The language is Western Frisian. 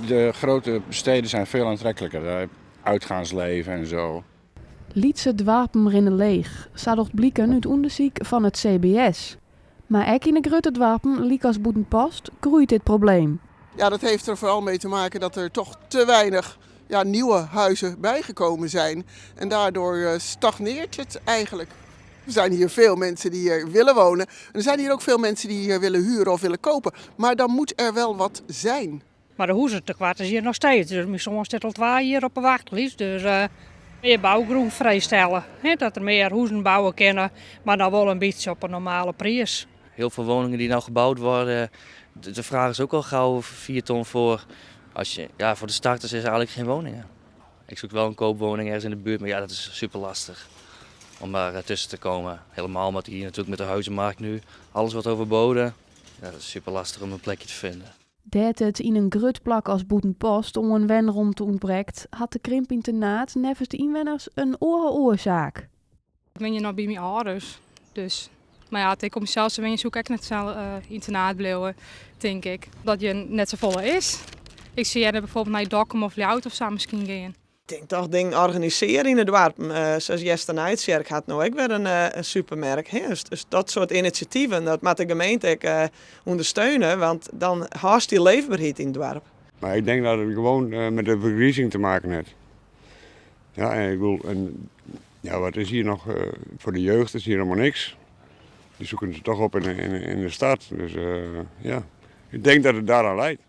De grote steden zijn veel aantrekkelijker. Daar heb je uitgaansleven en zo. Lytse doarpen rinne leech, sa docht bliken út ûndersyk fan it CBS. Mar ek yn de grutte doarpen, lykas Bûtenpost, groeit dit probleem. Ja, dat heeft er vooral mee te maken dat er toch te weinig, ja, nieuwe huizen bijgekomen zijn. En daardoor stagneert het eigenlijk. Er zijn hier veel mensen die hier willen wonen. En er zijn hier ook veel mensen die hier willen huren of willen kopen. Maar dan moet er wel wat zijn. Mar de hûzetekoart is hjir noch steeds. Dus myn soan stiet al 2 jier op de wachtlist. Dus mear bougrûn frijstelle. Hè, dat der mear hûzen bouwe kinne, mar dan wol in bytsje op in normale priis. Heel veel woningen die nou gebouwd worden, de vraag is ook al gauw 4 ton voor. Ja, voor de starters is er eigenlijk geen woningen. Ik zoek wel een koopwoning ergens in de buurt, maar ja, dat is super lastig om daar tussen te komen. Helemaal omdat hier natuurlijk met de huizenmarkt nu alles wordt overboden. Ja, dat is super lastig om een plekje te vinden. Dêr't it yn in grut plak as Bûtenpost oan wenromte ûntbrekt, hat de krimp yn Ternaard neffens de ynwenners in oare oarsaak. Ik wenje noch by myn âlders. Dus, mar ja, as ik op mysels soe wenje, soe ik ek net sa yn Ternaard bliuwe, tink ik. Dat hjir net safolle is. Ik soe earder bygelyks nei Dokkum of Ljouwert of sa miskien gean. Ik tink toch dingen organisearje yn de doarpen. Sa as Easternijtsjerk hat no ek wer in supermerk. Hè? Dus dat soart inisjativen, dat moat de gemeente ek ûndersteune, want dan hâldst dy leefberheid yn it doarp. Maar ik denk dat het gewoon met de vergrijzing te maken heeft. Ja, en ik bedoel, en, ja, wat is hier nog voor de jeugd is hier helemaal niks. Die zoeken ze toch op in de stad. Dus ja, ik denk dat het daaraan leidt.